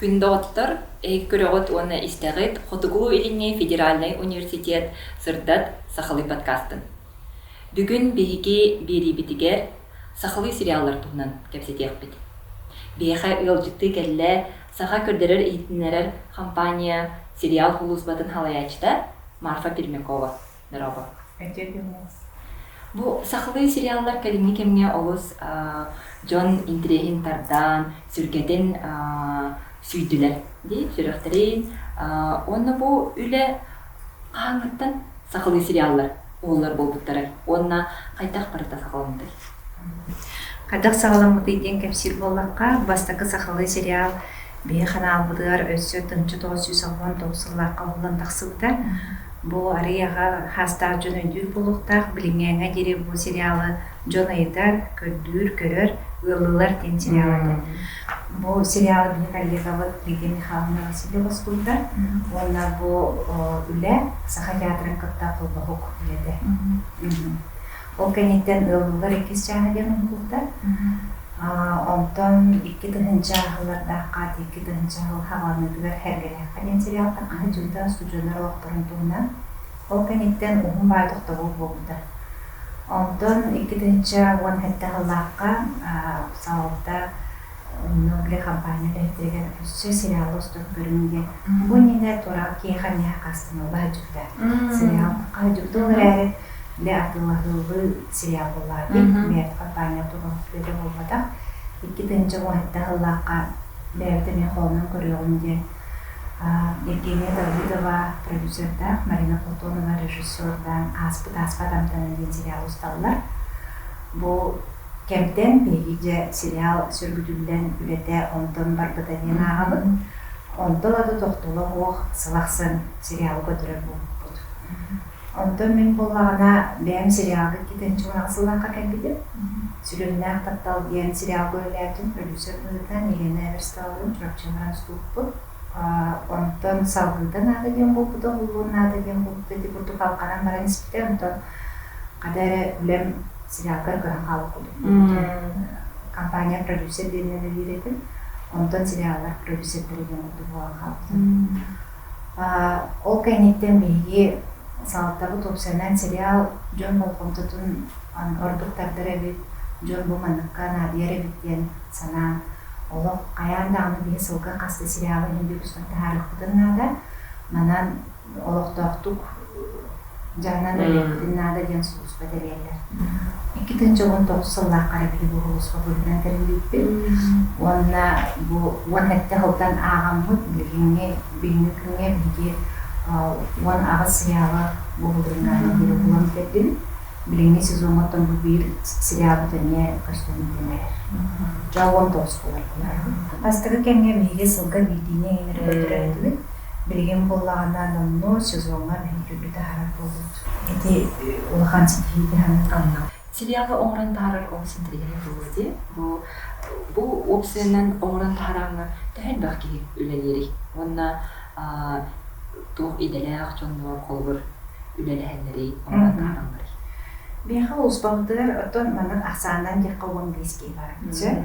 Күн доҕоттор, эһиги көрөҕүт уонна истэҕит Хотугулуу-Илиҥҥи федеральнай университет Сырдат сахалыы подкастын. Бүгүн биһиги биэриибитигэр сахалыы сериаллар туһунан кэпсэтиэхпит. Биһиэхэ ыалдьыттыы кэллэ Саха көрдөрөр-иһитиннэрэр компания сериал сулууспатын салайааччыта Марфа Пермякова. Дорообо. Бу сахалыы сериаллар кэлиҥҥи кэмҥэ олус дьон интэриэһин тардан, сүргэтин сүүйдүлэр дии, сүрэхтэрин. Уонна бу үлэ хаһааҥҥыттан сахалыы сериаллар уһуллар буолбуттарай уонна хайдах барыта саҕаламмытый? Хайдах саҕаламмытый диэн кэпсиир буоллахха, бастакы сахалыы сериал биһи ханаалбытыгар өссө 1969 сыллаахха уһуллан тахсыбыта. Бу арый аҕа хаастаах дьон өйдүүр буолуохтаах, билиҥҥээҥҥэ диэри бу сериалы дьон ыйытар, көрдүүр, көрөр, ыаллыылар диэн сериал этэ. Бу сериалы биһи коллегабыт Лидия Михайловна Васильева устубута уонна бу үлэ Саха театрын кытта холбоһук үлэтэ. Ол кэнниттэн ыаллыылар иккис чааһа диэн уһулбута. Онтон 2000 сыллардаахха 2000 сыл хаҕаланыытыгар Сэргэлээххэ диэн сериалтан хаһыдьыыта устудьуоннар олохторун туһунан. Ол кэнниттэн уһун баай тохтобул буолбута. Онтон 2017 сыллаахха салалта Нобли компания үлэһиттэригэр өссө сериалы устан көрүҥ диэн. Бу иннинэ туораах киһиэхэ эмиэ хастаналла сылдьыбыта. Сериал хаһыдьыбыта ол эрээри бile атыылаһыылыы сериал буоллаҕа бэйэт компания туруорбут буолбатах. 2017 сыллаахха бэйэбит эмиэ холонон көрүөҕүм диэн Евгения Давыдова продюсердаах, Марина Платонова режиссердаан «Ааспыт ааспат амтана» диэн сериал усталлар. Бу кэмтэн биһиги дьэ сериал сөргүтүллэн үлэтэ онтон барбыта диэн ааҕабыт. Онтон аты тохтоло суох сыл ахсын сериалы көрдөрөр буолбуппут. Онтон мин буоллаҕына бэйэм сериалга 2016 сыллаахха кэлбитим. Сүлүмнээх таптал диэн сериалга үлэлээбитим продюсер быһыытынан Елена Эверстовалыын Чурапчы баран устубуппут. Онтон салгыыта наада диэн буолбута, уһуллуон наада диэн буолбута ити курдук халҕанан баран испитэ. Онтон хата эрэ үлэм сериалгар көһөн хаалбыт курдук буолбутум. Компания продюсер диэнинэн үлэлиир этим. Онтон сериаллар продюсердэрэ диэн курдук буолан хаалбытым. Ол кэнниттэн биһиги салалтабыт уопсайынан сериал дьон болҕомтотун ордук тардар эбит, дьон бу манныкка наадыйар эбит диэн санаан, олох хайаан даҕаны биһи сылга хас да сериалы иһин выпускан таһаарыахпытын наада. Манан олохтоохтук дьаһанан үлэлиэхпитин наада диэн сулууспа тэрийэллэр. 2019 сыллаахха эрэ биһиги бу сулууспа быһыытынан тэриллибиппит. Уонна бу 17 сылтан ааҕаммыт билиҥҥи бүгүҥҥү күҥҥэ биһиги 18 сериалы бу былырыыҥҥааҥҥа диэри булан бүтэрдибит. Билиҥҥи сезоҥҥа оттон бу биир сериалбыт эмиэ көстөн бүтэн эрэр. Дьэ 19 буолар. Бастакы кэмҥэ биһиги сылга биирдиини эҥин эрэ көрдөрөр этибит. Билигин буоллаҕына номнуо сезоҥҥа биһиги үрдү таһаарар буолбут. Ити улахан ситиһии таһынан. Сериалы оҥорон таһаарар олус интэриэһинэй буолуо дии. Бу бу уопсайынан оҥорон таһаарааҥҥа төһө элбэх киһи үлэлиирий? Уонна туох идэлээх дьоннор холобур үлэлэһэллэрий, оҥорон таһааралларый? Миэхэ улуспабытыгар оттон маннык ахсаанынан диэххэ 15 киһи баар. Сөп.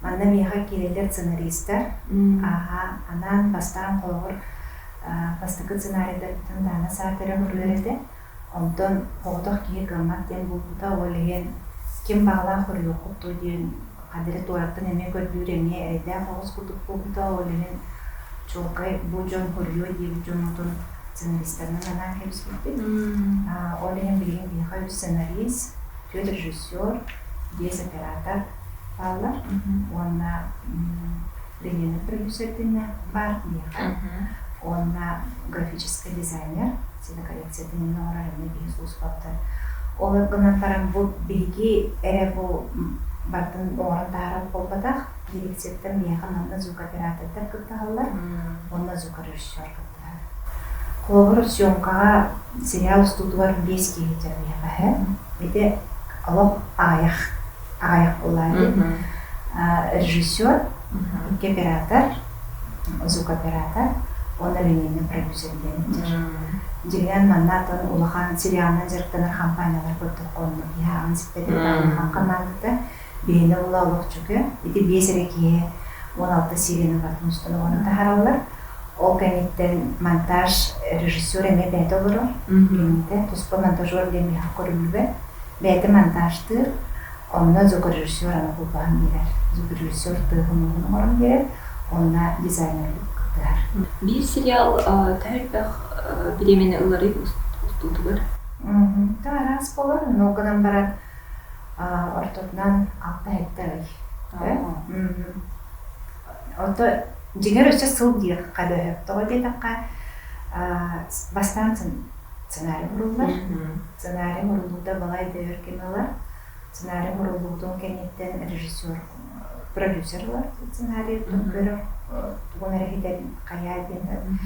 Манна миэхэ киирэллэр сценаристар. Ааһа, анаан бастаан холобур бастакы сценарийдарбытын Даана Саатера суруйар этэ. Онтон оҕотох киһи кыаммат диэн буолбута, ол иһин ким баҕалаах суруйуоххут дуо диэн хадыры туораттан эмиэ көрдүүр, эмиэ эрэйдээх оҕус курдук буолбута, ол иһин чуолкай бу дьон суруйуо диэбит дьоммутун сценаристарынан анаан кэбиспиппит. Ол иһин билигин биһиэхэ үс сценарист, түөрт режиссер, биэс оператор бааллар уонна линейный продюсер диэн баар биһиэхэ уонна графическай дизайнер цветокоррекциятын оҥорор эмиэ биһи сулууспабытын. Ол гынан баран бу биһиги эрэ бу барытын оҥорон таһаарар буолбатах. Дирекцияттан биһиэхэ манна звукооператордар кыттыһаллар уонна звукорежиссер кыттыһар. Холобур, съемкаҕа сериал устуутугар биэс киһи дьарыйаҕа Ити олох аҕыйах аҕыйах буоллаҕа Режиссер, икки оператор, звукооператор уонна линейный продюсер диэн этэр. Дьиҥинэн манна атын улахан сериалынан дьарыктанар компаниялар көрдөххө онно киһи ааҕан сиппэтин улахан хамаандата биһиэнэ була олох чөкө. Ити биэс эрэ киһи. 16 серияны бартын устан оҕону таһаараллар. Ол кэнниттэн монтаж режиссер эмиэ бэйэтэ олорор. Билиҥҥитэ туспа монтажер диэн биһиэхэ көрүллүбэт. Бэйэтэ монтажтыыр. Онно звукорежиссер аны холбоһон биэрэр. Звукорежиссер тыаһын-ууһун оҥорон биэрэр. Онно дизайнербыт кыттыһар. Биир сериал төһө элбэх бириэмэни ыларый устуутугар? Та араас буолар. Ол гынан баран ортотунан 6-7 ый. Ото дьиҥэр өссө сыл диэххэ да Тоҕо диэтэххэ, бастаан сценарий оҥоруллар. Сценарий оҥоруллуута балай да өр кэм ылар. Сценарий оҥоруллубутун кэнниттэн режиссер, продюсер ылар сценарийын көрөр, тугун эрэ иһитэн хайаа диэн.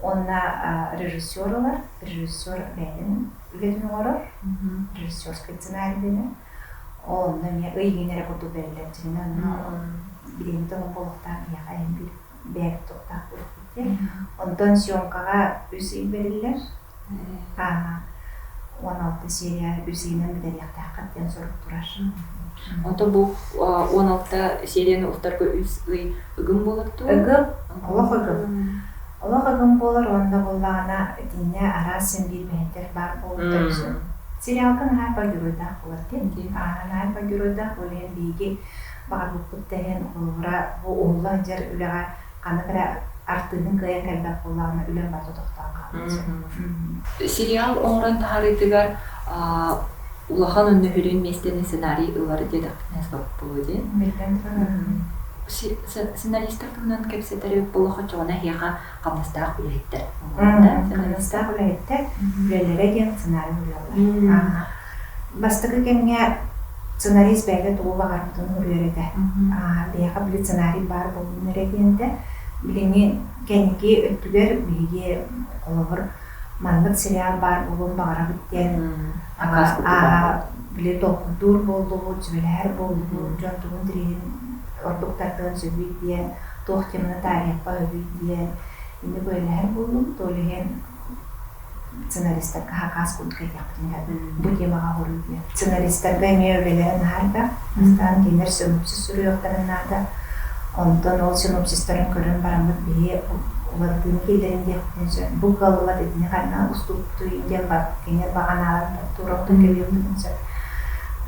Уонна режиссер ылар, режиссер бэйэтин үлэтин оҥорор, режиссерскай сценарий дэнэр. Ол онно эмиэ ый иһин эрэ курдук бэриллэр дьиҥинэн онно билиҥҥи тоҥ буолуохтаах биһиэхэ иһин биир бэйэбит туохтаах буолуохпут диэн. Онтон съемкаҕа үс ый бэриллэр. Аа, 16 серия үс ыйынан бүтэриэхтээххит диэн сорук турар. Ото бу 16 серияны устарга үс ый ыгым буолар дуо? Ыгым, олох ыгым. Олох ыгым буолар уонна буоллаҕына итиннэ араас син биир мэһэйдэр баар буолуохтарын сөп. Сериалга наһаа элбэх геройдаах буолар дии. Аа, наһаа элбэх геройдаах ол иһин биһиги баҕарбыппыт да иһин холобура бу уһулла сылдьар үлэҕэ ханнык эрэ артыыһын кыайан кэлбэт буоллаҕына үлэм барыта тохтоон хаалыан сөп. Сериал оҥорон таһаарыытыгар улахан уонна сүрүн миэстэни сценарий ылар диэтэхпинэ сөп буолуо дии. Биллэн турар. Сценаристар туһунан кэпсэтэр буоллах оччоҕуна эһиэхэ хамнастаах үлэһиттэр. Хамнастаах үлэһиттэр үлэлэрэ диэн сценарий суруйаллар. Бастакы кэмҥэ сценарист бэйэтэ тугу баҕарбытын суруйар этэ. Биһиэхэ били сценарий баар буоллун эрэ диэн этэ. Билиҥҥи кэнники өттүгэр биһиги холобур маннык сериал баар буолуон баҕарабыт диэн били толкуйдуур буоллубут, сүбэлэһэр буоллубут, дьон тугун тириһин ордук тардыан сөбүй диэн, туох теманы таарыйыахха сөбүй диэн инник үлэлэһэр буоллубут. Ол иһин сценаристарга хакаас курдук этиэхпитин сөп. Бу темаҕа хоруй диэн. Сценаристарга эмиэ үлэлэрин наһаа элбэх. Бастаан кинилэр синопсис суруйуохтарын наада. Онтон ол синопсистарын көрөн бараммыт биһи уларытыыны киллэрин диэхпитин сөп. Бу кыаллыбат итини ханна устубуппутуй диэн кинилэр баҕанааларын туруохтан кэбиһиэхпитин сөп.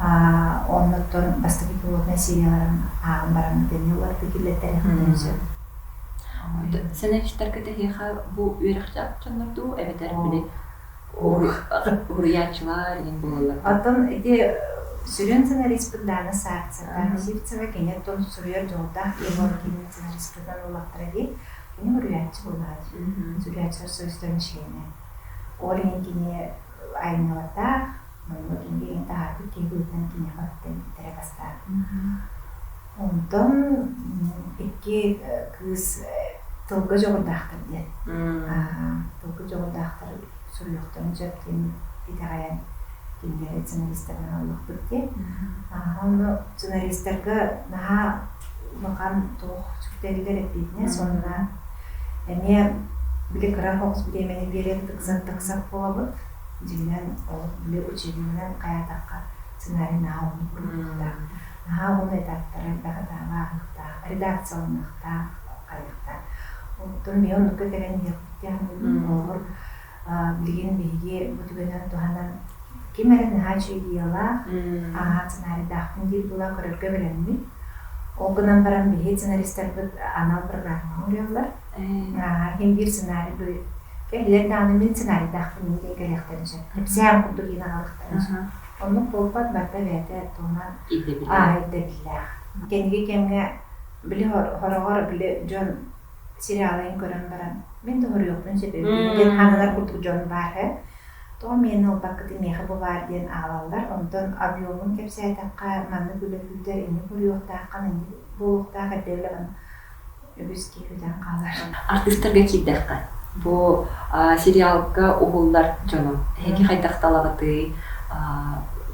Оннуттан бастакы пилотнай серияларын ааҕан бараммыт эмиэ уларытыы киллэртэриэхпитин сөп. Сценаристарга тэһиэхэ бу үөрэхтээх дьоннор дуу эбэтэр били уһуйааччылар иһин буолаллар дуу? Оттон ити сүрүн сценариспыт Дана Савцева, Сивцева кини оттон суруйар дьоҕурдаах киһи буолан кини сценариспытынан ыллахтара дии. Кини уруйааччы буоллаҕа дии. Суруйааччылар союзтарын чилиэнэ. Ол иһин кини айымньылардаах, манна кинигэ таһаарбыт киһи быһыытынан киниэхэ өттөн бастаан. Онтон икки кыыс тылга дьоҕурдаахтар диэн. Тылга дьоҕурдаахтар суруйуохтарын сөп диэн итэҕэйэн кинилэри сценаристарынан ыллахпыт диэн. Онно сценаристарга наһаа улахан туох сүктэриллэр эппиэтинэс уонна эмиэ били кыра соҕус бириэмэни биэрэн тыксар-тыксар буолабыт. Дьиҥинэн олох били учебнигынан хайаатахха сценарий наһаа уһун курдуктаах. Наһаа уһун этаптара элбэх этааба ааһыахтаах, редакцияланыахтаах, хайыахтаах. Оттон мен оннукка кэлэн иһиэхпит диэн холобур билигин биһиги бу түгэнэн туһанан ким эрэ наһаа үчүгэй идеялаах, ааһа сценарийдаахпын диир була көрөргө бэлэммит. Ол гынан баран биһиги сценаристарбыт анал программаҕа уруйаллар. Ким биир сценарий кэллэр даҕаны мин сценарийдаахпын диэн кэлиэхтэрин сөп. Кэпсээн курдук иин аҕалыахтарын сөп. Оннук буолбат барыта бэйэтэ туһунан ирдэбиллээх. Кэнники кэмҥэ били хороҕор били дьон сериалын көрөн баран мин да хоруйуохпун сөп эбит диэн хаананар курдук дьон баар ээ. Тоҕо миэнэ ылбаккытый миэхэ бу баар диэн аҕалаллар. Онтон объемун кэпсээтэххэ маннык үлэ күүтэр, инник хоруйуохтааххын, инник буолуохтаах эрдэ үлэҕин үгүс киһи бүтэн хаалар. Артыыстарга киирдэххэ, бу сериалга уһуллар дьону эһиги хайдах талаҕытый,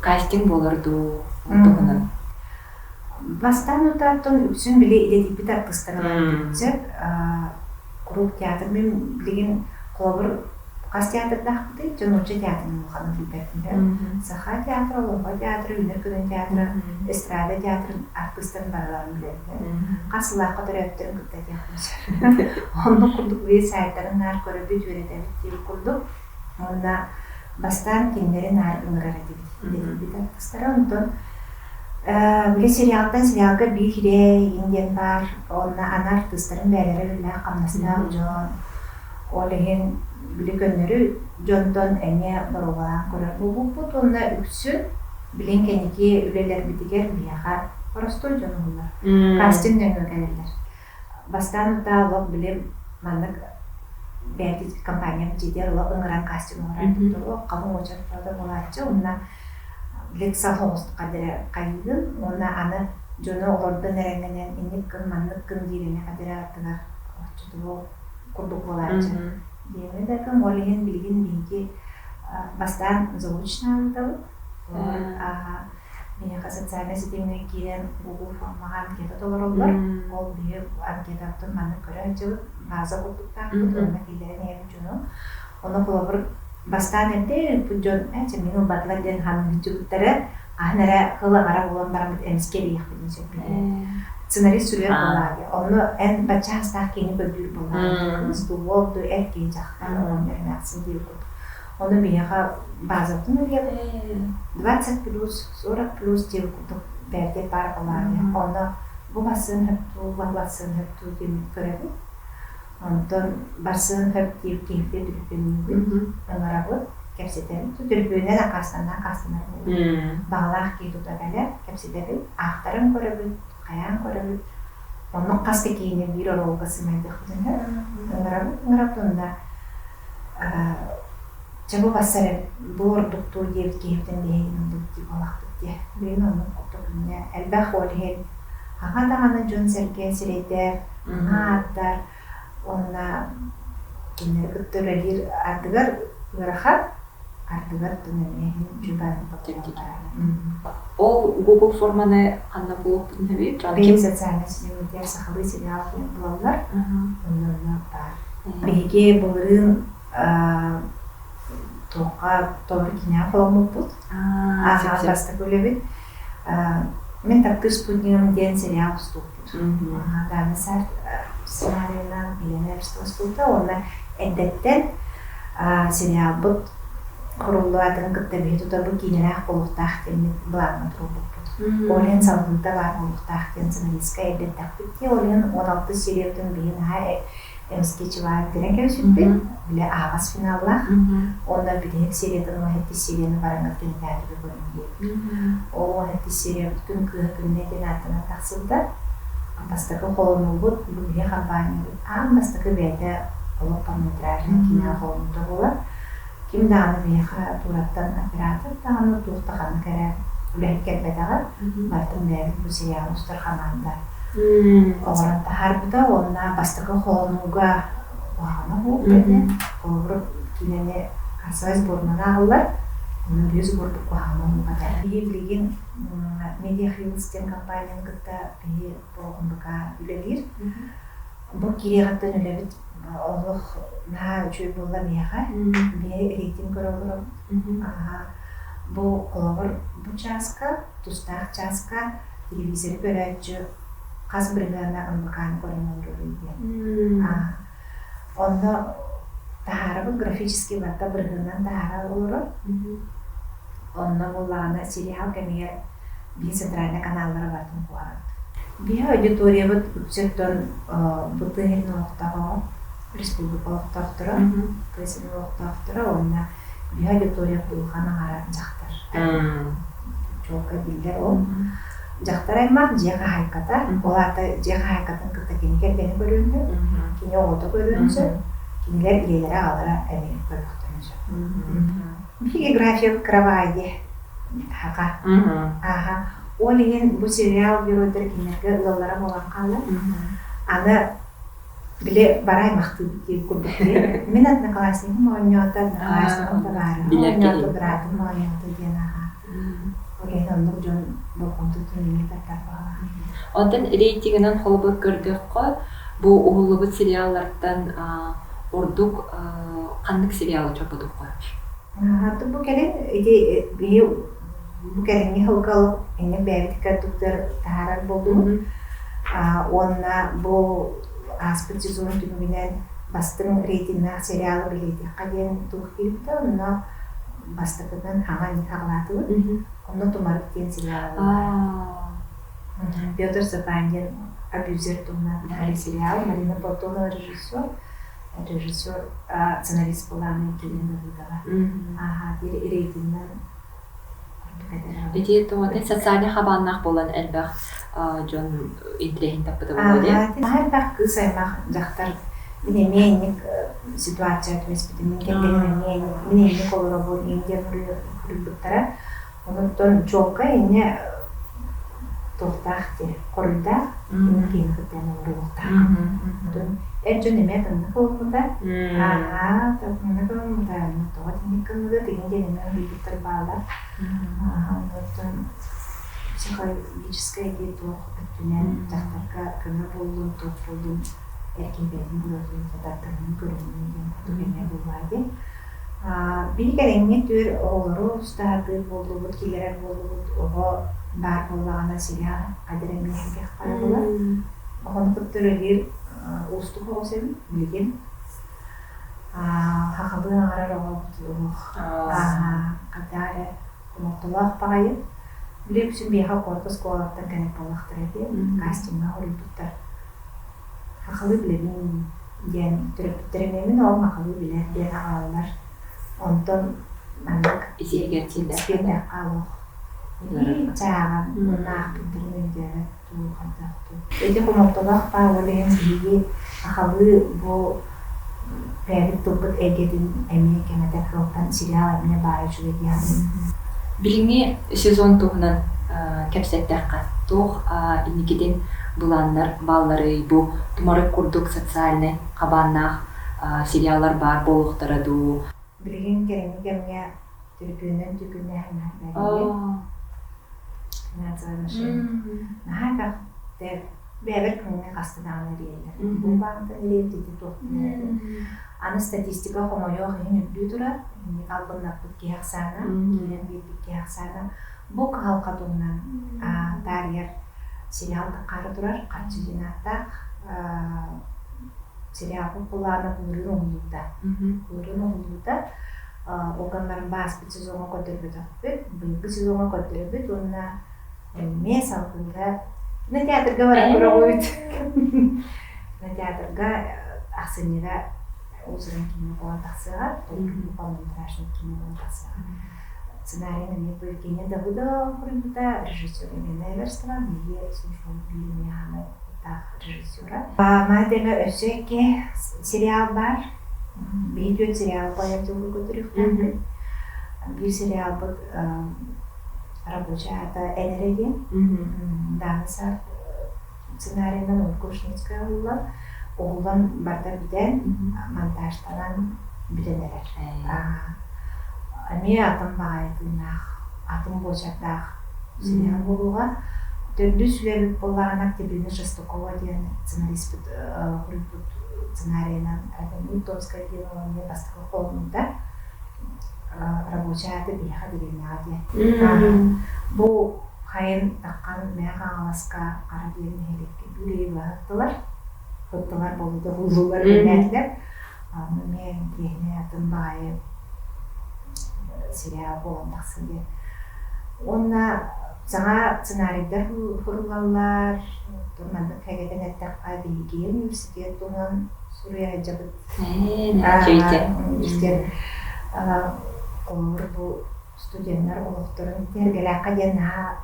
кастинг буолар дуу туһунан? Бастаан утааттан үксүн били идэтийбит артыыстары ылар сөп. Куруук театр мин билигин холобур Хас театрдаахпытый? Дьон нуучча театрын улаханын билбэппин. Саха театра, Олоҥхо театра, Үүнэр күнүн театра, эстрада театрын артыыстарын барыларын билэбин. Хас сыллаахха төрөөбүттэрин кытта этиэхпин сөп. Оннук курдук били сайтарын наар көрөбүт, үөрэтэбит диир курдук. Уонна бастаан кинилэри наар ыҥырар этибит. Идэтийбит артыыстара. Онтон били сериалтан сериалга биир хирээ диэн баар. Уонна аны артыыстарын бэйэлэрэ үлэлээх хамнастаах дьон. Ол иһин били көннөрү дьонтон эмиэ боруобалаан көрөр буолбуппут уонна үксүн билин кэнники үлэлэрбитигэр биһиэхэ боростуой дьон уһуллар. Кастинг нөҥүө кэлэллэр. Бастаан утаа олох били маннык бэйэбит компаниябыт дьиэтигэр олох ыҥыран кастинг оҥорор халыҥ уочараттаах буолааччы уонна били соҕустук хадэрэ хайыыгын уонна аны дьону олордон эрэҥҥинэн инник гын маннык гын диир эмиэ хадэрэ аттыгар оччотугу курдук буолааччы. Диэмэ да кым ол иһин билигин биһиги бастаан заочно ыытабыт. Миэхэ социальнай ситимҥэ киирэн Google формаҕа анкета толороллор. Ол биһи анкетабытын маннык көрө сылдьабыт, база курдуктаахпыт, онно киллэрэн иһэбит дьону. Ону холобур бастаан эрдэ ыыппыт дьон ээ чэ мин ылбатылар диэн ханыһыдьыбыттара хаһан эрэ кыл аҥара буолан бараммыт эмискэ эрийиэхпитин сөп Сценарист суруйар буоллаҕа дии. Онно эн бачча саастаах киһини көрдүүр буоллаҕа. Кыыс дуу, уол дуу, эр киһи, дьахтар, оҕонньор, эмээхсин диир курдук. Ону биһиэхэ базабытын ылыабыт. 20 плюс, 40 плюс диир курдук бэрдик баар буоллаҕа дии. Онно бу барсыан сөп дуу, бу барсыан сөп дуу диэн көрөбүт. Онтон барсыан сөп диир киһибитин түлүпүөннүүбүт, ыҥырабыт, кэпсэтэбит. Түлүпүөнүнэн аккаастанар буолар. Баҕалаах киһи тута кэлэр, кэпсэтэбит, аахтаран көрөбүт, хайаан көрөбүт. Оннук хас да киһини биир оруолга сымайдыахпытын сөп. Ыҥырабыт, ыҥырабыт уонна чэ бу барсар бу ордук дуу диэбит киһибитин биһигин ыллыбыт дии буолахпыт дии. Билигин оннук курдук инньэ элбэх ол иһин хаҥа даҕаны дьон-сэргэ сирэйдэр, ааттар уонна кинилэри кытта үлэлиир ардыгар ыарахан, ардыгар түҥэмиэһин Ол Google форманы ханна булуохпутун сөбүй? Ким социальнай ситимигэр сахалыы сериал диэн булаллар. Онно онно баар. Биһиги былырыын туохха толору киниэхэ холоммуппут. Ааһаан бастакы үлэбит. Мин таптыыр спутнигым диэн сериал устубуппут. Даана Сар сценарийынан Елена Эпстова устубута уонна эрдэттэн сериалбыт хоруллубатын кытта биһи тута бу киинэлээх буолуохтаах диэммит былааҥҥа туруорбуппут. Ол иһин салгыыта баар буолуохтаах диэн сценаристка эрдэттэхпит дии. Ол иһин 16 сериябытын биһи наһаа эмискэ чыбаан кэбиспиппит. Били аһаҕас финаллаах. Уонна бүтэһик сериятын 17 серияны бараҥҥа кинотеатрга көрөн диэбит. Ол 17 сериябыт күн кыыһа күннэ диэн ааттанан тахсыбыта. Бастакы холонуубут бу биһи компаниябыт аан бастакы бэйэтэ олох полнометражнай киинэҕэ холонуута буолар. Ким даҕаны биһиэхэ туораттан оператор даҕаны туох да ханнык эрэ үлэһит кэлбэтэҕэ. Барытын бэйэбит бу сериалы устар хамаанда оҥорон таһаарбыта уонна бастакы холонууга куһаҕана буолбут этэ. Холобур, киинэни кассовай сборунан ааҕыллар, онно биир сборбут куһаҕана буолбата. Биһи билигин Media Hills диэн компанияны кытта биһи бу МБК үлэлиир. Бу киириэҕиттэн үлэбит олох наһаа үчүгэй буолла миэхэ. Биһи рейтинг көрө олоробут. Бу холобур бу чааска, тустаах чааска телевизоры көрөөччү хас бырыһыана МБК-ны көрөн олороруй диэн. Онно таһаарабыт графический барыта бырыһыанан таһаара олорор. Онно буоллаҕына сериал кэмигэр биһи центральнай каналлара барытын куоһарабыт. Биһи аудиториябыт үксэ бу тыа сирин олохтооҕо, республика олохтоохторо, тыа сирин олохтоохторо уонна биһи аудитория улахан аҥара дьахтар. Чуолкай биллэр ол. Дьахтар аймах дьиэ хаһаайката, ол аата дьиэ хаһаайкатын кытта кини кэргэнэ көрүөн сөп, кини оҕото көрүөн сөп, кинилэр ийэлэрэ-аҕалара эмиэ көрүөхтэрин сөп. География кровати аха. Аха. Ол иһин бу сериал геройдара кинилэргэ ыаллара буолан хаалар. Аны били бары аймахтыыбыт диир курдук Мин одноклассникым оонньоото, одноклассникым табаарыһым оонньоото, быраатым оонньоото диэн аха. Ол иһин оннук дьон болҕомтотун эмиэ тардар баҕалаах. Онтон рейтингынан холобур көрдөххө, бу уһуллубут сериаллартан Ордук ханнык сериалы чорботуохха? Бу кэлин ити биһи бу кэлиҥҥи сылга инник бэйэбит кэрдуктар таһаарар буоллубут. Уонна бу ааспыт сезон түмүгүнэн бастыҥ рейтиннээх сериалы бэлиэтиэххэ диэн туох киирбитэ. Онно бастакынан хаҥа инник хаҕалаатыбыт. Онно Тумарык диэн сериал Петр Запандин абьюзер туһунан сериал Марина Платонова режиссер режиссер сценарист былаанын киинин Давыдова ааһа диэри рейтиннэн Ити туһунан социальнай хабааннаах буолан элбэх дьон интэриэһин таппыта буолуо дии. Наһаа элбэх кыыс аймах дьахтар мин эмиэ инник ситуация түбэспитим мин кэргэним эмиэ мин инник олоробун иҥ диэн суруйбуттара. Онуттан чуолкай инньэ туохтаах диye хоруйдаах инник киһини кытта олоруохтаах. Онтон эр дьон эмиэ атыннык ылыммыта. Ааһаа, атыннык ылыммыта. Тоҕо итинник гынныгыт игин диэн эмиэ ыйбыттар бааллар. Ааһа, онуттан психологическай дии туох өттүнэн дьахтарга көмө буоллун, туох буоллун эр киһи бэйэтин буруотун сатааттарынан көрүннүн диэн курдук эмиэ буоллаа дии. Биһи кэлиҥҥи түөр оҕолору устаһатыыр буоллубут, киллэрэр буоллубут, оҕо баар буоллаҕына сериал хадыр эмиэ сэргэх буолар. Оҕону кытта үлэлиир уустук оҕус эбит билигин. Хахалыы аҥарар оҕобут уһуох хата эрэ хомолтолоох баҕайы. Били үксүн биһиэхэ куорат оскуолаларыттан кэлэр буоллахтара дии, кастиҥҥа хоруйбуттар. Хахалы билэбин диэн төрөппүттэрим эмин ол хахалы билэр диэн аҕалаллар. Онтон маннык Исиһигэр тиийдэххэ тиийдэххэ олох чааҕан уонна аахпыттарын өйдөөбөт дуу, хайдах дуу. Ити хомолтолоох баар ол иһин биһиги хахалыы бу бэйэбит тылбыт эйгэтин эмиэ кэҥэтэр сыалтан сериал эмиэ баара үчүгэй дии саныыбын. Билиҥҥи сезон туһунан кэпсэттэххэ, туох инникитин былааннар баалларый? Бу тумарык курдук социальнай хабааннаах сериаллар баар буолуохтара дуу? Билигин кэлиҥҥи кэмҥэ төлөпүөнүнэн түкүннээһин наһаа финансовая мошенник. Наһаа элбэх бэйэбэр күҥҥэ хаста даҕаны эрийэллэр. Бу баантан эрийэбит ити туохтан эрийэбит. Аны статистика хомойуох иһин үрдүү турар. Инник албыннаппыт киһи ахсаана, киирэн биэрбит киһи ахсаана. Бу кыһалҕа туһунан таарыйар сериал таххаары турар. Харчы диэн ааттаах сериалбыт былаана былырыын уһуллубута. Былырыын уһуллубута. Ол гынан бааспыт сезоҥҥа көрдөрбөтөхпүт, быйылгы сезоҥҥа көрдөрөбүт уонна эмиэ салгыыга кинотеатрга баран көрөҕүт. Кинотеатрга ахсынньыга уус-уран киинэ буолан тахсыаҕа, полнометражный киинэ буолан тахсыаҕа. Сценарийын эмиэ Евгения Давыдова суруйбута, режиссер Елена Эверстова, биһиги службабыт биир эмиэ хаамай опыттаах режиссера. Маны тэҥэ өссө икки сериал баар. Биһи түөрт сериал байар дьылга көрдөрүөхтээхпит. Биир сериалбыт рабочай аата Эн эрэ диэн. Даана Саар сценарийынан Ольга Ушницкая уһуллан, уһуллан барда бүтэн, монтажтанан бүтэн эрэр. Эмиэ атын баҕайы тыыннаах, атын буочардаах сериал буолуоҕа. Төрдүс үлэбит буоллаҕына Октябрина Шестакова диэн сценариспыт суруйбут сценарийынан Радомир Томскай диэн оҕонньор бастакы холонуута рабочай ааты биһиэхэ дэриэбинэҕэ диэн. Бу хайын таххан Мэҥэ Хаҥаласка Хара диэн нэһилиэккэ биир ыйы быһа ыттылар. Ыттылар буолбута буллулар үлэлээтилэр. Аны эмиэ интириэһинэй атын баҕайы сериал буолан тахсыы диэн. Уонна саҥа сценарийдар суруллаллар. Маннык кэгэтэн эттэххэ, биһиги университет туһунан суруйа сылдьабыт. Университет холобур бу студеннар олохторун Тиэргэлээххэ диэн наһаа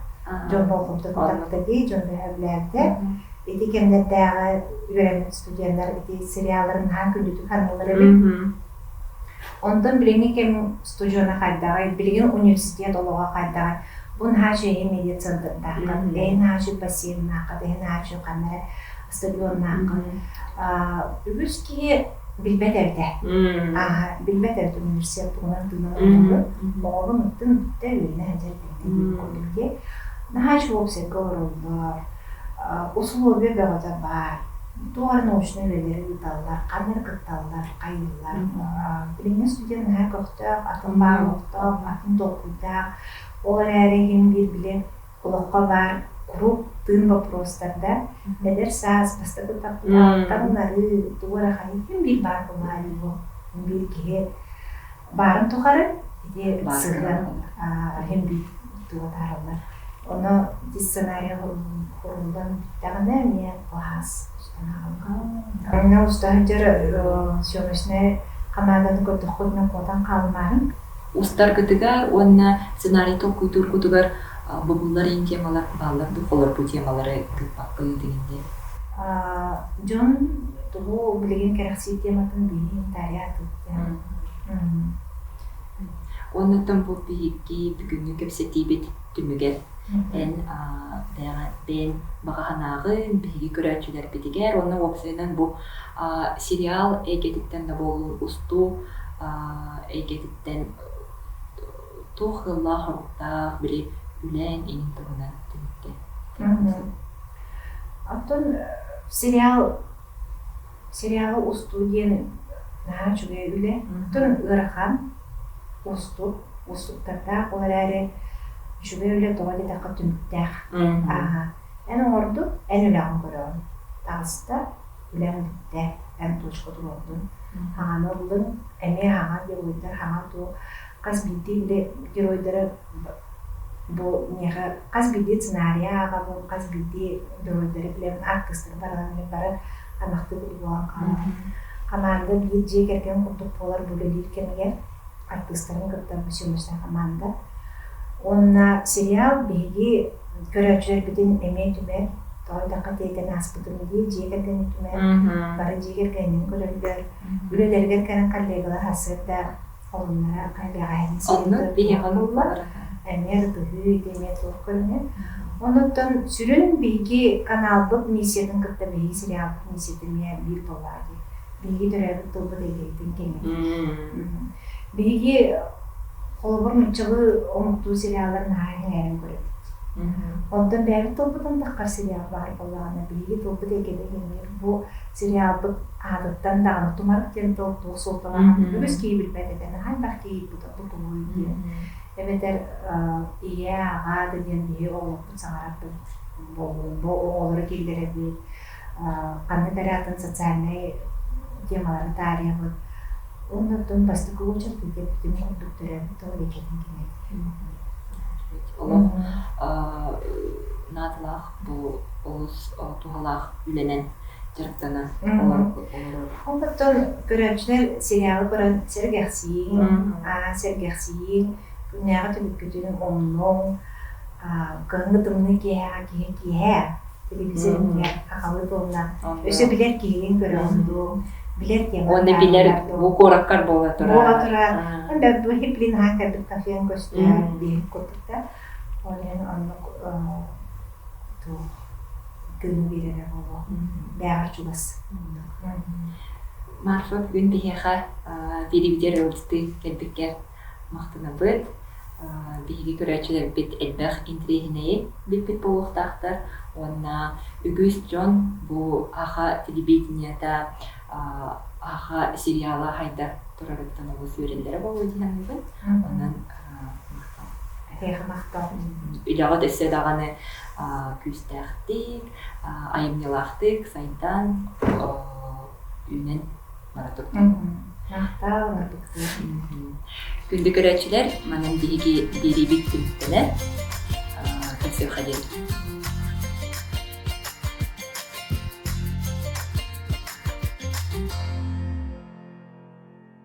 дьон болҕомтотун тарпыта дии, дьон бөһөбүлээбитэ. Ити кэмнэрдээҕи үөрэммит студеннар ити сериалларын наһаа күндүтүк саныыллар эбит. Онтон билиҥҥи кэм студена хайдаҕый, билигин университет олоҕо хайдаҕый? Бу наһаа үчүгэй медиа-центрдааххыт, эһи наһаа үчүгэй бассейннааххыт, эһи наһаа үчүгэй ханна эрэ стадионнааххыт. Үгүс киһи билбэт эбитэ. Ааһа, билбэт эбит университет тугунан тыынан олорорун. Оҕобун ыттын бүттэ үөрэнэ сылдьар тэҥҥэ курдук дии. Наһаа үчүгэй уопсайга олороллор. Условия бөҕөтө баар. Туох эрэ научнай үлэлэри ыыталлар, ханна эрэ кытталлар, хайыыллар. Билиҥҥи студент наһаа көхтөөх, атын баар олохтоох, атын толкуйдаах. Ол эрээри иһин биир били олоххо баар куруук тыын боппуруостарда эдэр саас бастакы тапталтан уларыы, тугу эрэ хайыы иһин биир баар буоллаҕа дии бу. Биир киһи баарын тухары ити сыһыан иһин биир туга таарыллар. Ону ити сценарий хуруллан бүттэҕинэ эмиэ баһаас устан ааҕыллар. Онно уста сылдьар съемочнай хамаанданы көрдөххүтүнэ куотан хаалымаһын. Устаргытыгар уонна сценарий толкуйдуургутугар бобуллар иин темалар бааллар дуу, холор бу темалары тыыппаппын дигинде? Дьон тугу билигин кэрэхсиир тематын биһиги таарыйа атыыттыам. Оннуттан бу биһиги бүгүҥҥү кэпсэтиибит түмүгэр эн бэйэҥ баҕа санааҕын биһиги көрөөччүлэрбитигэр уонна уопсайынан бу сериал эйгэтиттэн да буоллун устуу эйгэтиттэн туох ыаллаах-хоруктаах били үлээн иҥин туһунан түмүктэ. Оттон сериал Сериалы устуу диэн наһаа үчүгэй үлэ. Оттон ыарахан, уустук, уустуктардаах, ол эрээри үчүгэй үлэ тоҕо диэтэххэ түмүктээх. Ааһа. Эн оҥордуҥ, эн үлэҕин көрөҕүн. Таҕыста, үлэҥ бүттэ, эн точка туруордуҥ. Хаҥаны ыллыҥ, эмиэ хаҥа геройдар, хаҥа туох. Хас биирдии үлэ геройдара бу миэхэ хас биирдии сценарийы ааҕабын, хас биирдии геройдары билэбин, артыыстары барыларын бары аймахтыы курдук буолан хаалар. Хамаанда биир дьиэ кэргэн курдук буолар бу үлэлиир кэмигэр артыыстарын кытта съемочная команда. Уонна сериал биһиги көрөөччүлэрбитин эмиэ түмэр, тоҕо диэтэххэ тиэтэн ааспытым дии, дьиэ кэргэни түмэр, бары дьиэ кэргэнин көрөллөр, үлэлэригэр кэлэн коллегалар сарсыарда холуннара бэҕэһээҥҥи сыллар эмиэ ырытыһыы ити эмиэ туох көрүҥэ. Онуттан сүрүн биһиги каналбыт миссиятын кытта биһиги сериалбыт миссията эмиэ биир буоллаҕа дии. Биһиги төрөөбүт тылбыт эйгэтин кэҥэтии. Биһиги холобур нууччалыы омуктуу сериаллар наһаа сэҥээрэн көрөбүт. Онтон бэйэбит тылбытын таххар сериал баар буоллаҕына биһиги тылбыт эйгэтэ кэҥиир. Бу сериалбыт аатыттан даҕаны тумарык диэн тыл туох суолталааҕын үгүс киһи билбэт этэ. Наһаа элбэх киһи ыйыппыта бу тугуй диэн. Эбэтэр ийэ, аҕа да диэн биһи оҕолорбут саҥарарбыт буоллун, бу оҕолору киллэрэбит, ханнык эрэ атын социальнай темалары таарыйабыт. Уонна оттон бастакы уочарат бүтүн курдук төрөөбүт тыл эйгэтин кэҥэтии. Олох наадалаах бу олус туһалаах үлэнэн дьарыктана олорор. Ол оттон көрөөччүлэр сериалы көрөн сэргэхсийиҥ, сэргэхсийиҥ, күннээҕи түбүккүтүн умнуҥ, кыһыҥҥы тымныы киэһэҕэ киһи киэһэ телевизор иннигэр аҕалыы буолла. Өссө билэр киһигин көрөҕүн дуу, билэр теманы Уонна билэр бу куораккар буола турар. Буола турар. Бу хиплин аһаан кэлбит кафеҥ көстөр диэн курдук да. Ол иһин оннук туох тыыны биэрэрэ буолуо. Бээҕэр чугас. Марфа бүгүн биһиэхэ биирибитигэр ыалдьытыы кэлбиккэр махтанабыт. Биһиги көрөөччүлэрбит элбэх интэриэһинэйи билбит буолуохтаахтар уонна үгүс дьон бу аха телевидениета аха сериала хайда турарыттан олус үөрэллэрэ буолуо дии саныыбын. Онон махтал. Эһиэхэ махтал. Үлэҕит өссө даҕаны күүстээхтик, айымньылаахтык сайдан, үүнэн бара турдун. Махтал, ынырбыктыы. Күндү көрөөччүлэр, манан биһиги биэриибит түмүктэнэр. Көрсүөххэ диэн.